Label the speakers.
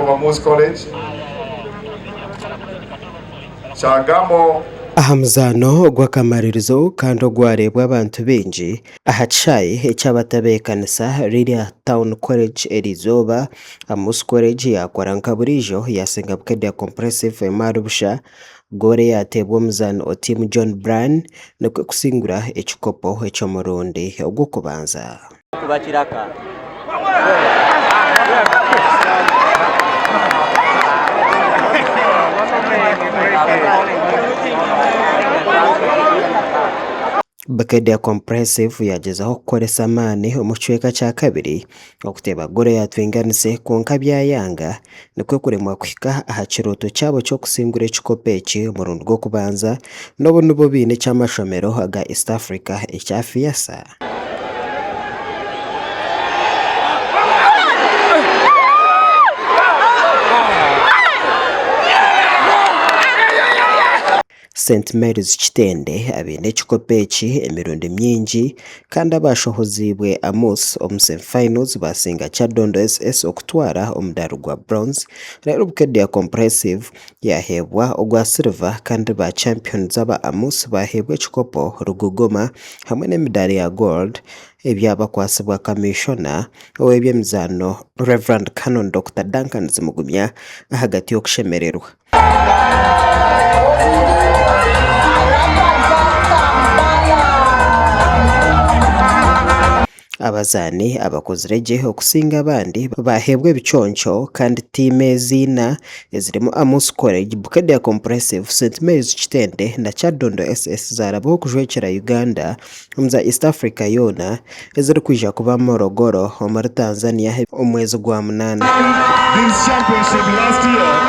Speaker 1: of Amus College, Kyagamo.
Speaker 2: Aha muzaano ogw'akamaririzo kandi ogwareebwa abantu baingi aha kishaayi eky'abatabeekanisa Lilya Town College eriizooba, Amus College yaakora nka buriijo yaasinga Bukedea Comprehensive emwe ahari busha, goolo eyaateebwa omuzaani Otim John Brian nikwo kusingura ekikopo eky'omurundi ogw'okubanza.
Speaker 3: Kuba kiraka.
Speaker 2: Bukedea Comprehensive yaagyezaho kukoresa amaani omu kicweka kya kabiri okuteeba goolo yaatwinganise kwonka byayanga nikwo kuremwa kuhika aha kirooto kyabo ky'okusingura ekikopo eki omurundi gw'okubanza n'obu nibo baine eky'amashomero aga East Africa ekya FEASSSA. St Mary's Kitende abaine ekikopo eki emirundi mingi kandi abaashohoziibwe Amus omu semi finals baasinga Kyadondo SS okutwara omudaari gwa bronze reero Bukedea Comprehensive yaaheebwa ogwa silver kandi ba champions aba Amus baaheebwa ekikopo Rugogoma hamwe n'emidaari ya gold ebyabakwatsibwa Kamiishona ow'eby'emizaano Rev Canon Dokita Duncan Zimugumya ahagati y'okushemererwa. Abazaani abakozire gye okusinga abandi baaheebwa ebiconco kandi tiimu ezi ina ezirimu Amus College, Bukedea Comprehensive, St Mary's Kitende na Kyadondo SS zaarabaho kujwekyera Uganda omu za East Africa yoona ezirikwija kuba Morogoro omuri Tanzania omwezi gwa munaana.
Speaker 1: This championship last year.